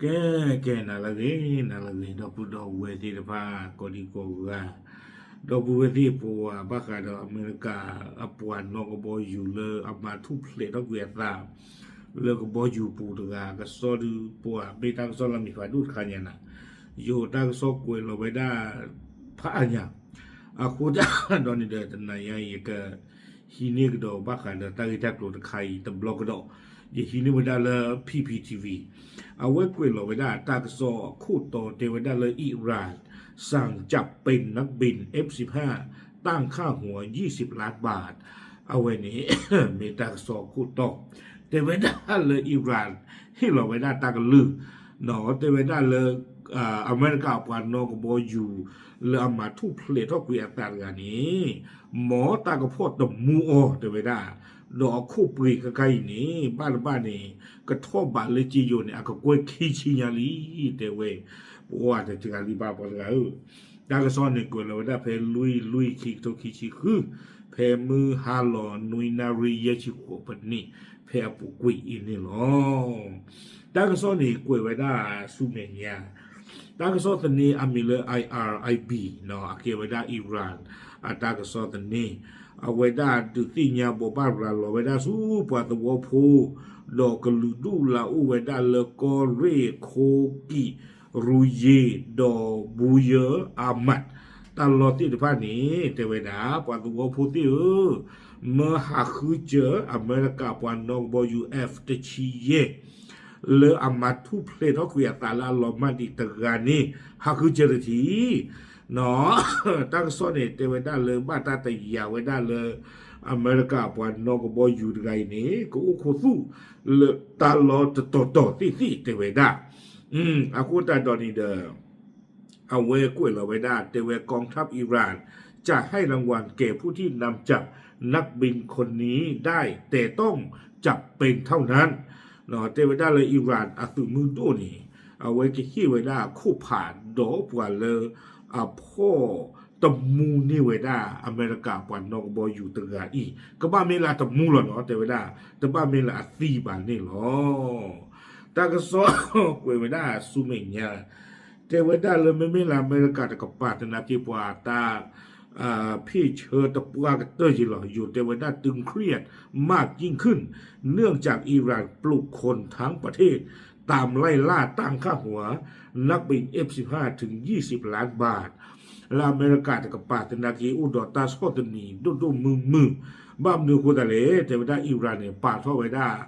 ကဲ ကဲ နၤလၢအဂ့ၤ နၤလၢအဂ့ၤ ဒီပုၢ်ဒီဝဲၢ်သ့ၣ်တဖၣ် ကိးဒံကိးဂၤ, ဒီပုၢ်ဝဲၢ်သ့ၣ် ပဝဲဘၣ်ဃးဒီးအမဲရကၤ အပှၤနီၣ်ကဘီယူၤလၢအမၤထူၣ်ဖျဲးထီၣ်ကွံာ်အသး လၢကဘီယူၤပူၤတဂၤ ကစီၣ်ဒုးပှၤ မ့ၢ်တၢ်ကစီၣ်လၢအမံၤဖးဒိၣ်တခါညါနၤ, ယိၤတၢ်ကစီၣ်ကွဲးလီၤဝဲဒၣ် ဖးအါညါ, အဃိသတးဒီးန့ၣ်ဒီး တနၤညါအံၤ ယက ဟံးန့ၢ်ကဒီးဘၣ်ဃးဒီးတၢ်ဂ့ၢ်တၢ်ကျိၤတခါအံၤတဘျီကဒီး, ယဟံးန့ၢ်ဝဲဒၣ်လၢ P P T V, အဝဲကွဲးလီၤဝဲဒၣ်တၢ်ကစီၣ်အခိၣ်တီတဲဝဲဒၣ်လၢ Iran สั่งจับเป็นนักบิน F สิบห้า ตั้งค่าหัว ยี่สิบล้านบาท အဝဲန့ၣ် မ့ၢ်တၢ်ကစီၣ်အခိၣ်တီ, တဲဝဲဒၣ်လၢ Iran ဟ့ၣ်လီၤဝဲဒၣ်တၢ်ကလုၢ် တဲဝဲဒၣ်လၢ အမဲရကၤအပှၤနီၣ်ကဘီယူၤ လၢအမၤထူၣ်ဖျဲးထီၣ်ကွံာ်အသးတဂၤန့ၣ် မ်တၢ်ကဖီၣ်တမူအီၤ တဲဝဲဒၣ်, ဒီးအခိၣ်ပှ့ၤခဲခါအံၤန့ၣ် ဘၣ်တဘၣ်န့ၣ် ကထီၣ်ဘးလၢက့ယိၤန့ၣ် အကကွဲၢ်ခံဆံညါလံ တဲဝဲ, ပှၤတဂၤလံဘၣ်ပှၤတဂၤဧၢ, တၢ်ကစီၣ်န့ၣ်ကွဲးလီၤဝဲဒၣ်ဖဲလွံၢ်လွံၢ်ခံကထိခံဆံဃု, ဖဲမုၢ်ဟါလီၤနွံနၣ်ရံၣ်ယဲၢ်ဆံဃိးပနံၣ် ဖဲအပူၤကွံာ်အံၤန့ၣ်လီၤ. တၢ်ကစီၣ်န့ၣ်ကွဲးဝဲဒၣ်ဆူမဲာ်ညါ, တၢ်ကစီၣ်သန့အမံၤလၢ I R I B နီၤ အကဲဝဲဒၣ် Iran အတၢ်ကစီၣ်သန့, အဝဲဒၣ်ဒုးသ့ၣ်ညါဘိးဘၣ်ရၤလီၤဝဲဒၣ်ဆူပှၤသဝီဖိ ဒီးကလုာ်ဒူၣ်လၢအအိၣ်ဝဲဒၣ်လၢကီၢ်ရ့ၣ်ခိကံၣ် ရူယ့ၤ ဒီးဘူယၢအမး တၢ်လီၢ်သ့ၣ်တဖၣ်န့ၣ် တဲဝဲဒၣ် ပှၤသဝီဖိသ့ၣ်ဧၢ, မၢဟးဃုစၢၤအမဲရကၤပှၤနီၣ်ကဘီယူၤ F တဆံယဲၢ် လၢအမၤထူၣ်ဖျဲးထီၣ်ကွံာ်အသးလၢအလီၤမၢ်ဒံးတဂၤန့ၣ် ဟးဃုစၢၤတထံၣ် တၢ်ကစီၣ်န့ၣ် တဲဝဲဒၣ်လၢဘၣ်တၢ်တယာ်ဝဲဒၣ်လၢ အမဲရကၤပှၤနီၣ်ကဘီယူၤတဂၤအံၤန့ၣ် ကအိၣ်ခိးသူၣ်လၢတၢ်လီၢ်တတီၤတီၤသ့ၣ်သ့ၣ်တဲဝဲဒၣ်, အဃိသတးဒီးန့ၣ်ဒီး အဝဲကွဲးလီၤဝဲဒၣ် တဲဝဲ กองทัพอิหร่าน จะให้รางวัลแก่ผู้ที่นำจับนักบินคนนี้ได้ แต่ต้องจับเป็นเท่านั้น တဲဝဲဒၣ်လၢ Iran အသုးမုၢ်ဒိၣ်န့ၣ် အဝဲကဟ့ၣ်ဝဲဒၣ်ခိၣ်ဖးဒီးပှၤလၢအဖီၣ်တမူန့ၢ်ဝဲဒၣ် အမဲရကၤပှၤနီၣ်ကဘီယူၤတဂၤအံၤ ကဘၣ်မ့ၢ်လၢအတမူလီၤနီၤ တဲဝဲဒၣ် တဘၣ်မ့ၢ်လၢအသံဘၣ်န့ၣ်လီၤ. တၢ်ကစီၣ်ကွဲးဝဲဒၣ်ဆူမဲာ်ညါ တဲဝဲဒၣ်လၢမ့မ့ၢ်လၢအမဲရကၤတကပၤသနာ်က့ပှၤတၢ် ဖ့ၣ်ဆၢတပှၢ်ကတၢၢ်ယံၤလီၤ ယိၤတဲဝဲဒၣ် ตึงเครียดมากยิ่งขึ้น เนื่องจากอิหร่านปลุกคนทั้งประเทศตามไล่ล่าตั้งค่าหัวนักบิน F สิบห้า ถึง ยี่สิบล้านบาท လၢအမဲရကၤတကပၤသနာ်က့အိၣ်ဒီးတၢ်ဆီၣ်သနံးဒိၣ်ဒိၣ်မုၢ်မုၢ် ဘၣ်မနုၤအဃိသတးလဲၣ် တဲဝဲဒၣ် Iran န့ၣ် ပာ်ထီၣ်ဝဲဒၣ်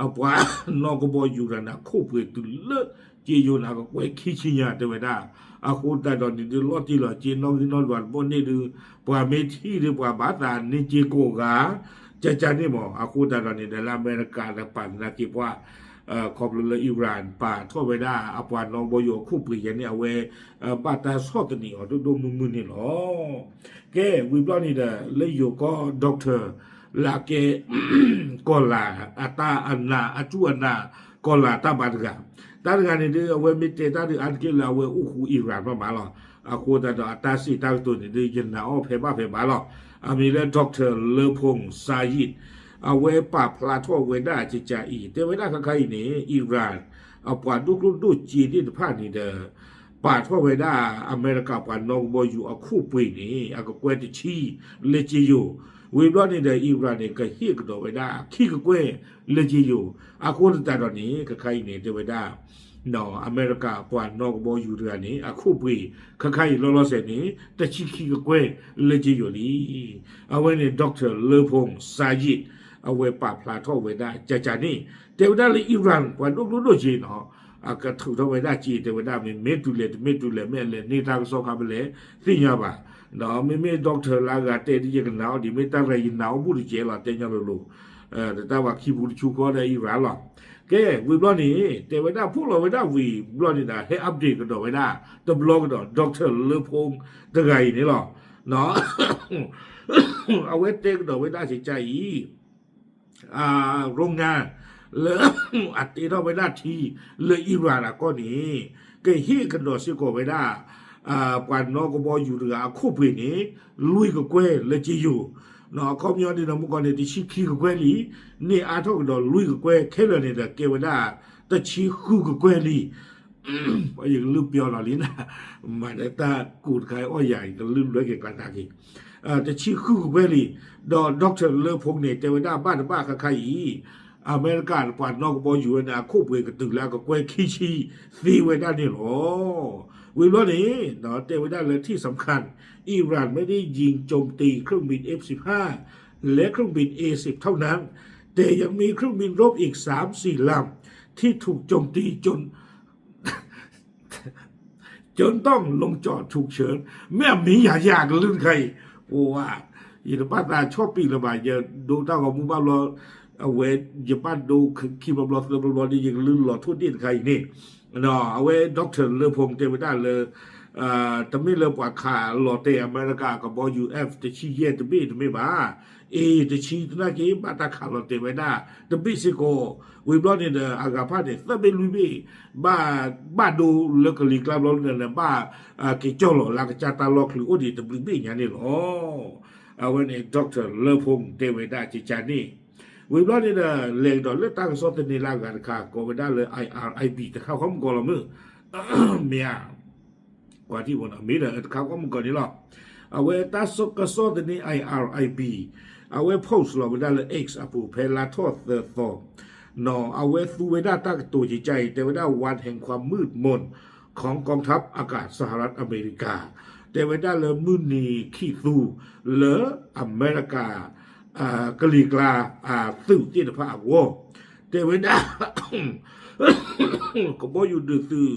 အပှၤနီၣ်ကဘီယူၤတဂၤန့ၣ် အခိၣ်ပှ့ၤတုၤလၢက့ယိၤန့ၣ် အကကွဲၢ်ခံဆံညါတဲဝဲဒၣ်, အဃိသတးဒီးန့ၣ်ဒုး လီၤတံၢ်လီၤဆဲးနီၣ်ဂံၢ်နီၣ်ဒွးတဘိန့ၣ်ဒုး ပှၤမ့ၢ်ထံၣ်ဒုး ပှၤဘၣ်သးန့ၢ်က့ကိးဂၤ ကကန့ၣ်မး အဃိသတးဒီးန့ၣ်ဒီး လၢအမဲရကၤတကပၤသနာ်က့ပှၤ ခီဖျိလၢ Iran ပာ်ထီၣ်ဝဲဒၣ်အပှၤနီၣ်ကဘီယူၤအခိၣ်ပှ့ၤယဲန့ၣ် အဝဲ ဘၣ်တၢ်ဆီၣ်သနံးအီၤဒိၣ်ဒိၣ်မုၢ်မုၢ်န့ၣ်လီၤ. ကဲ ဝံၤဘျီန့ၣ်ဒီး လၢယိၤကီၢ် doctor လၢအကဲ ကီၢ်လၤအတၢ်အနး အစူၢ်အနာ် ကီၢ်လၤတၢ်ဘါတဂၤ, တၢ်တဂၤန့ၣ်ဒုး အဝဲမ့ၢ်တဲတၢ်ဒုးအါတက့ၢ်လၢအဝဲအိၣ်ဃူ Iran ဘၣ်မးလီၤ. အဃိသတးဒီးအတၢ်စံးတၢ်ကတိၤန့ၣ်ဒုး ယနာ်အီၤဖဲဘၣ်ဖဲဘၣ်လီၤ. အမံၤလၢ doctor လၢဖူၣ် စါယံး အဝဲပာ်ဖျါထီၣ်ဝဲဒၣ်ကကအံၤ တဲဝဲဒၣ်ခါခါအံၤန့ၣ် Iran အပှၤဒိၣ်ကျိၣ်ဒိၣ်စ့သ့ၣ်တဖၣ်န့ၣ်ဒီး ပာ်ထီၣ်ဝဲဒၣ်အမဲရကၤပှၤနီၣ်ကဘီယူၤအခိၣ်ပှ့ၤန့ၣ် အကကွဲၢ်တဆံ လၢက့ယိၤ, ဝံၤဘျီန့ၣ်ဒီး Iran န့ၣ် ကဟ့ၣ်ကဒီးဝဲဒၣ်ခံကကွဲၢ်လၢက့ယိၤ, အဃိသတးဒီးန့ၣ် ခါခါအံၤန့ၣ် တဲဝဲဒၣ် အမဲရကၤပှၤနီၣ်ကဘီယူၤတဂၤန့ၣ် အခိၣ်ပှ့ၤ ခါခါအံၤလီၤလီၤဆဲးန့ၣ် တဆံခံကကွဲၢ်လၢက့ယိၤလံ. အဝဲန့ၣ် doctor လၢဖူၣ် စါယံး အဝဲပာ်ဖျါထီၣ်ဝဲဒၣ်ကကန့ၣ် တဲဝဲဒၣ်လၢ Iran ပှၤဒိၣ်ကျိၣ်ဒိၣ်စ့နီၤ အကထုးထီၣ်ဝဲဒၣ်စ့ တဲဝဲဒၣ် မ့မ့ၢ်တုၤလဲၣ်တမ့ၢ်တုၤလဲၣ် မ့ၢ်အလဲၤန့ၢ်တၢ်ကစီၣ်ခါဖဲလဲၣ် သ့ၣ်ညါဘၣ်, ဒီးမ့မ့ၢ် doctor လၢအဂၤတဲဒ်ယကနာ်အီၤဒ် မ့ၢ်တၢ်ရဲၣ်ယနာ်အီၤဘူးတကဲးလီၤ တဲညီလိၤလိၤ, တၢ်ဘၣ်ခံပူၤတဆူဃီဒီး Iran လီၤ. ကဲ ဝံၤဘျီန့ၣ် တဲဝဲဒၣ်ဖှိၣ်လီၤဝဲဒၣ်ဝံၤဘျီန့ၣ်ဒီး ဟဲ update ကဒီးဝဲဒၣ် တဘျီကဒီး doctor လၢဖူၣ် တဂၤအံၤန့ၣ်လီၤ. အဝဲတဲကဒီးဝဲဒၣ်ကကအံၤ โรงงาน လၢအတ့ထီၣ်ဝဲဒၣ်ထံလၢ Iran အကီၢ်န့ၣ် ကဟ့ၣ်ကဒီးစ့ၢ်ကီးဝဲဒၣ် ပှၤနီၣ်ကဘီယူၤတဂၤအခိၣ်ပှ့ၤန့ၣ် လွံၢ်ကကွဲၢ်လၢက့ယိၤ, အခီပညီန့ၣ်ဒီး မုၢ်ကီၢ်န့ၣ် တဆံခံကကွဲၢ်လံ, န့ၢ်အါထီၣ်ကဒီးလွံၢ်ကကွဲၢ် ခဲလၢာ်န့ၣ်ဒီး ကဲဝဲဒၣ် တဆံဃုကကွဲၢ်လံ. ယကလုၢ်ပျီနီၤလံနၤ, မၤဒီးတၢ်ကူးတခါအီၣ်ယၤ ယကလုၢ်လွဲက့ၤကျါတၢ်က့ၤ, တဆံဃုကကွဲၢ်လံ, ဒီး doctor လၢဖိန့ၣ် တဲဝဲဒၣ်ဘၣ်တဘၣ်ခါခါအံၤ အမဲရကၤပှၤနီၣ်ကဘီယူၤဝဲန့ၣ် အခိၣ်ပှ့ၤကတုၤလၢအကကွဲၢ်ခံဆံသ့ဝဲဒၣ်န့ၣ်လီၤ. ဝံၤဘျီန့ၣ် တဲဝဲဒၣ်လၢ ထံၣ်စၢခၣ် อิหร่านไม่ได้ยิงโจมตีเครื่องบิน เอฟสิบห้า และเครื่องบิน เอสิบ เท่านั้น แต่ยังมีเครื่องบินรบอีก สามสี่ลำ ที่ถูกโจมตีจน จนต้องลงจอดฉุกเฉิน မ့ၢ်အမံၤယၤယၤကလုၢ်တခါအံၤ, ပဝဲ ယတဘၣ်သးဆီၣ်ပံာ်လၢၤဘၣ် ယဒိတၢ်ဂီၤမူဘၣ်ဘျီ, အဝဲ ယဘၣ်ဒိခံဘျီဘျီသၢဘျီဘျီဒီး ယကလုၢ်လီၤထိၣ်ဒ့ၣ်တခါအံၤန့ၣ်, အဝဲ doctor လၢဖိတဲဝဲဒၣ်လၢ တမ့ၢ်လၢပှၤခးလီၤတဲာ်အမဲရကၤကဘီယူၤ F တဆံယဲၢ်တဘ့ၣ်တမ့ၢ်ဘၣ်, အ့ တဆံသနာ်က့ ဘၣ်တၢ်ခးလီၤတဲာ်ဝဲဒၣ်တဘ့ၣ်စ့ၢ်ကီး, ဝံၤဘျီန့ၣ်ဒီး အဂၤဖၣ်န့ၣ် သၢဘ့ၣ်လွံၢ်ဘ့ၣ် ဘၣ်ဒိလၢကလံၤကျါဘျီန့ၣ် ဘၣ်က့ၤကၠီၢ်လီၤလၢကစၢ်တၢ်လီၢ်ချုးအိၣ်ဒံးတဘျုးဘ့ၣ်ညါန့ၣ်လီၤ. အဝဲန့ၣ် doctor လၢဖိတဲဝဲဒၣ်ကကန့ၣ်, ဝံၤဘျီန့ၣ်ဒီး လဲၤကဒီးလၢတၢ်ကစီၣ်သန့လၢအဂၤတခါ ကိးဝဲဒၣ်လၢ IRIB တခါဃီမုၢ်ကီၢ်လီၤမုၢ် မ့ၢ်ဧါ ကွၢ်ထံၣ်ဖိနီၤ မ့ၢ်ဒီးတခါဃီမုၢ်ကီၢ်န့ၣ်လီၤ. အဝဲတၢ်ကစီၣ်သန့ IRIB အဝဲ post လီၤဝဲဒၣ်လၢ X အပူၤ ဖဲလါထီၣ်သၢသီ, နီၤ အဝဲသူဝဲဒၣ်တၢ်ကတိၤကကအံၤ တဲဝဲဒၣ် วันแห่งความมืดมนของกองทัพอากาศสหรัฐอเมริกา တဲဝဲဒၣ်လၢမုၢ်နံၤခံသူလၢအမဲရကၤ ကလံၤကျါ သုးသ့ၣ်တဖၣ်အဂီၢ်, တဲဝဲဒၣ် ကဘီယူၤဒုးသုး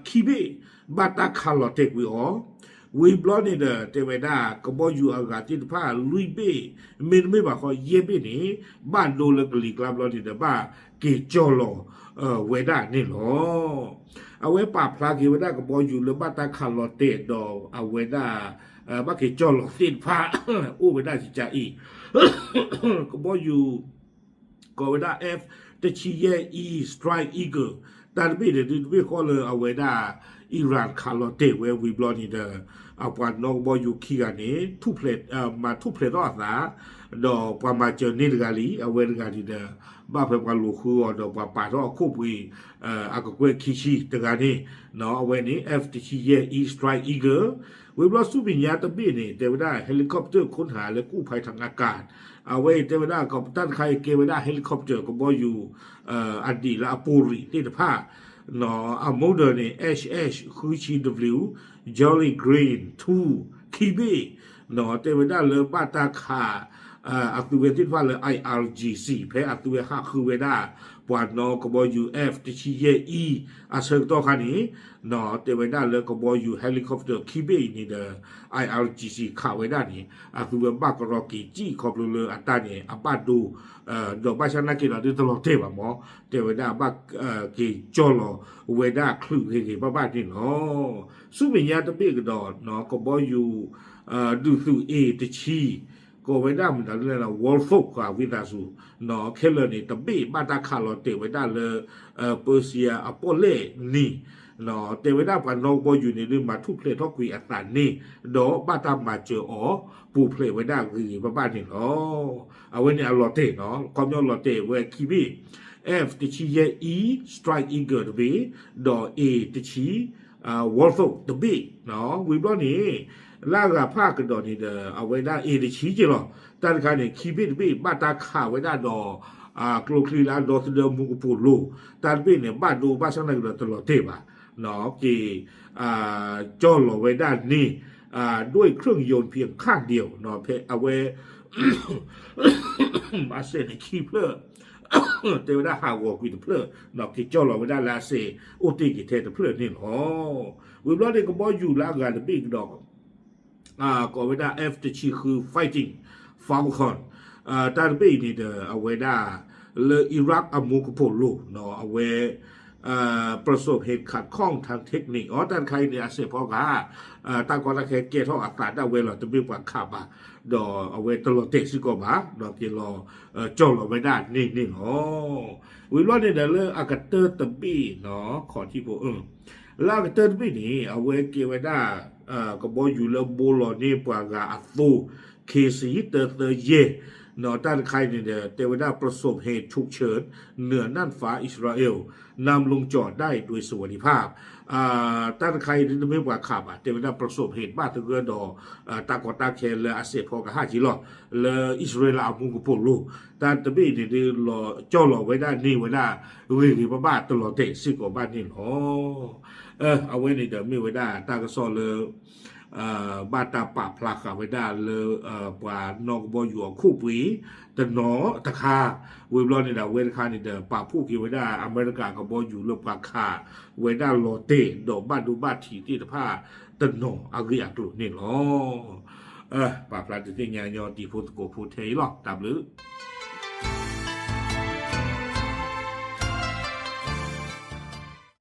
ခံဘ့ၣ် ဘၣ်တၢ်ခးလီၤတဲာ်ကွံာ်အီၤ, ဝံၤဘျီန့ၣ်ဒီး တဲဝဲဒၣ် ကဘီယူၤအဂၤသ့ၣ်တဖၣ်လွံၢ်ဘ့ၣ် မ့တမ့ၢ်ဘၣ်ဃီယဲၢ်ဘ့ၣ်န့ၣ် ဘၣ်ဒိလၢကလံၤကျါဘျီန့ၣ်ဒီး ဘၣ်က့ၤကၠီၢ်လီၤဝဲဒၣ်န့ၣ်လီၤ. အဝဲပာ်ဖျါက့ၤဝဲဒၣ်ကဘီယူၤလၢဘၣ်တၢ်ခးလီၤတဲာ်ဒီးအဝဲဒၣ် ဘၣ်က့ၤကၠီၢ်လီၤသ့ၣ်တဖၣ် အိၣ်ဝဲဒၣ်ကကအံၤ ကဘီယူၤ ကိးဝဲဒၣ် F တဆံယဲၢ် E Strike Eagle တၢ်တဘ့ၣ်န့ၣ် ဒုးတဘ့ၣ်ဃီလၢအဝဲဒၣ် Iran ခးလီၤတဲာ်ဝဲဝံၤဘျီန့ၣ်ဒီး အပှၤနီၣ်ကဘီယူၤခံဂၤန့ၣ် မၤထူၣ်ဖျဲးထီၣ်အသး ဒီးပှၤမၤစၢၤန့ၢ်တဂၤလံ အဝဲတဂၤန့ၣ်ဒီး ဘၣ်ဖဲပှၤလိာ်ဃုအီၤဒီးပှၤပာ်ထီၣ်အခိၣ်ပှ့ၤ အကကွဲၢ်ခံဆံတဂၤန့ၣ် အဝဲန့ၣ် F တဆံယဲၢ် E Strike Eagle ဝံၤဘျီဆူမဲာ်ညါတဘ့ၣ်န့ၣ် တဲဝဲဒၣ် helicopter ခိၣ်နၢ်လၢကူၣ်ဖးထီၣ်အကါ အဝဲအံၤတဲဝဲဒၣ် တၢ်တခါအံၤကဲဝဲဒၣ် helicopter ကဘီယူၤ အဒံးလၢအပူၤရံၣ်သ့ၣ်တဖၣ် အ model န့ၣ် H H ဃုဆံ W Jolly Green two ခံဘ့ၣ် တဲဝဲဒၣ်လၢဘၣ်တၢ်ခး အသုဝဲသ့ၣ်တဖၣ်လၢ I R G C ဖဲအသုဝဲဟးဃုဝဲဒၣ် ပှၤနီၣ်ကဘီယူၤ F တဆံယဲၢ် E အဆၢကတီၢ်ခါန့ၣ် တဲဝဲဒၣ်လၢကဘီယူၤ helicopter ခံဘ့ၣ်အံၤန့ၣ်ဒီး I R G C ခးဝဲဒၣ်န့ၣ် အသုဝဲဘၣ်ကရီက့ၤစံၣ်ခီဖျိလၢအတၢ်န့ၣ် အဘၣ်ဒိ ဒီးဘၣ်ဆၣ်နာ်က့ၤဒီးဒုးတလီၤတဲာ်ဘၣ်မး တဲဝဲဒၣ်ဘၣ်က့ၤကၠီၢ်လီၤဝဲဒၣ်ချုးဂ့ၤဂ့ၤဘၣ်ဘၣ်န့ၣ်လီၤ. ဆူမဲာ်ညါတဘ့ၣ်ကဒီး ကဘီယူၤ ဒုးသုး A တဆံ ကိးဝဲဒၣ်မတၤလဲၣ် Wolfok ဝံသးစူၤ ခဲလၢာ်န့ၣ် တဘ့ၣ်ဘၣ်တၢ်ခးလီၤတဲာ်ဝဲဒၣ်လၢ ပၢစံယၤအပီၣ်လဲၣ်နံၤ တဲဝဲဒၣ်ပှၤနီၣ်ကဘီယူၤန့ၣ် ဒုးမၤထူၣ်ဖျဲးထီၣ်ကွံာ်အသးန့ၣ် ဒီးဘၣ်တၢ်မၤစၢၤအီၤ ပူၤဖျဲးဝဲဒၣ်ဂ့ၤဂ့ၤဘၣ်ဘၣ်န့ၣ်လီၤ. အဝဲန့ၣ်အလီၤတဲာ်နီၤ ခီပညီလီၤတဲာ်ဝဲခံဘ့ၣ် F တဆံယဲၢ် E Strike Eagle တဘ့ၣ် ဒီး A တဆံ Wolfok တဘ့ၣ် ဝံၤဘျီန့ၣ် လၢအဂၤဖၣ်ကဒီးန့ၣ်ဒီး အဝဲဒၣ် A တဆံက့လီၤ. တၢ်တခါန့ၣ် ခံဘ့ၣ်တဘ့ၣ် ဘၣ်တၢ်ခးဝဲဒၣ်ဒီး ကျိချံလၢအဒီသဒၢမူကပိာ်လိၤ တၢ်တဘ့ၣ်န့ၣ် ဘၣ်ဒိဘၣ်ဆၣ်နာ်က့ၤဒီးတလီၤတဲာ်ဘၣ် က့ၤ ကၠီၢ်လီၤဝဲဒၣ်န့ၣ် ด้วยเครื่องยนต์เพียงข้างเดียว ဖဲအဝဲ အစဲးန့ၣ်ခံဖျၢၣ် တဲဝဲဒၣ်ဟးဂီၤကွံာ်တဖျၢၣ် က့ၤကၠီၢ်လီၤဝဲဒၣ်လၢအစဲးအိၣ်တ့ၢ်က့ၤထဲတဖျၢၣ်န့ၣ်လီၤ. ဝံၤဘျီန့ၣ် ကဘီယူၤလၢအဂၤတဘ့ၣ်ကဒီး ကိးဝဲဒၣ် F တဆံဃု Fighting Falcon တၢ်တဘ့ၣ်အံၤန့ၣ်ဒီး အဝဲဒၣ် လၢ Iraq အမူကပိာ်လိၤ အဝဲ ประสบเหตุขัดข้องทางเทคนิค အီ တၢ်တခါအံၤန့ၣ် အစဲးဖီကဟၣ် တၢ်ကီတၢ်ခဲကဲထီၣ်အသးဒၣ်ဝဲလီၤ တမ့ၢ်ပှၤခးဘၣ် ဒီးအဝဲတလီၤတဲာ်စ့ၢ်ကီးဘၣ် ဒီးက့ၤလီၤ ကၠီၢ်လီၤဝဲဒၣ်န့ၣ်န့ၣ်လီၤ. ဝံၤဘျီန့ၣ်ဒီးလၢအကတၢၢ်တဘ့ၣ်နီၤ ခီၣ်ထံးဖိ လၢအကတၢၢ်တဘ့ၣ်န့ၣ် အဝဲကဲဝဲဒၣ် ကဘီယူၤလၢဘိလီၤန့ၢ်ပှၤဂၤအသိ ခ့စံတၢသၢယဲၢ် ဒီးတၢ်တခါအံၤန့ၣ်ဒီး တဲဝဲဒၣ် ประสบเหตุฉุกเฉินเหนือน่านฟ้าอิสราเอล นำลงจอดได้โดยสวัสดิภาพ တၢ်တခါအံၤဒ်တမ့ၢ်ပှၤခးဘၣ် တဲဝဲဒၣ် ประสบเหตุ ဘၣ်သဂၢၢ်ဒီး တၢ်ကီတၢ်ခဲလၢအစဲးဖီကဟၣ်က့ၤလီၤ လၢအံၣ်စရ့လးအမူကပိာ်လိၤ တၢ်တဘ့ၣ်အံၤန့ၣ်ဒ်လီၤကၠီၣ်လီၤဝဲဒၣ်န့ၢ်ဝဲဒၣ် ဂ့ၤဂ့ၤဘၣ်ဘၣ်တလီၤတဲာ်စ့ၢ်ကီးဘၣ်န့ၣ်လီၤ. အဝဲန့ၣ်ဒီးမ့ၢ်ဝဲဒၣ်တၢ်ကစီၣ်လၢ ဘၣ်တၢ်ပာ်ဖျါဃာ်ဝဲဒၣ်လၢ ပှၤနီၣ်ကဘီယူၤအခိၣ်ပှ့ၤ တနီၤတခါ ဝံၤဘျီန့ၣ်ဒီး အဝဲတခါန့ၣ်ဒီး ပာ်ဖှိၣ်က့ၤဝဲဒၣ်အမဲရကၤကဘီယူၤလၢပှၤခးဝဲဒၣ်လီၤတဲာ် ဒီးဘၣ်ဒိဘၣ်ထံးသ့ၣ်တဖၣ်တနီၤအဂ့ၢ်အကျိၤန့ၣ်လီၤ. ပာ်ဖျါဒုးသ့ၣ်ညါညီတံၤဖိသကိးဖိထဲအံၤလီၤ. တၢ်ဘျုး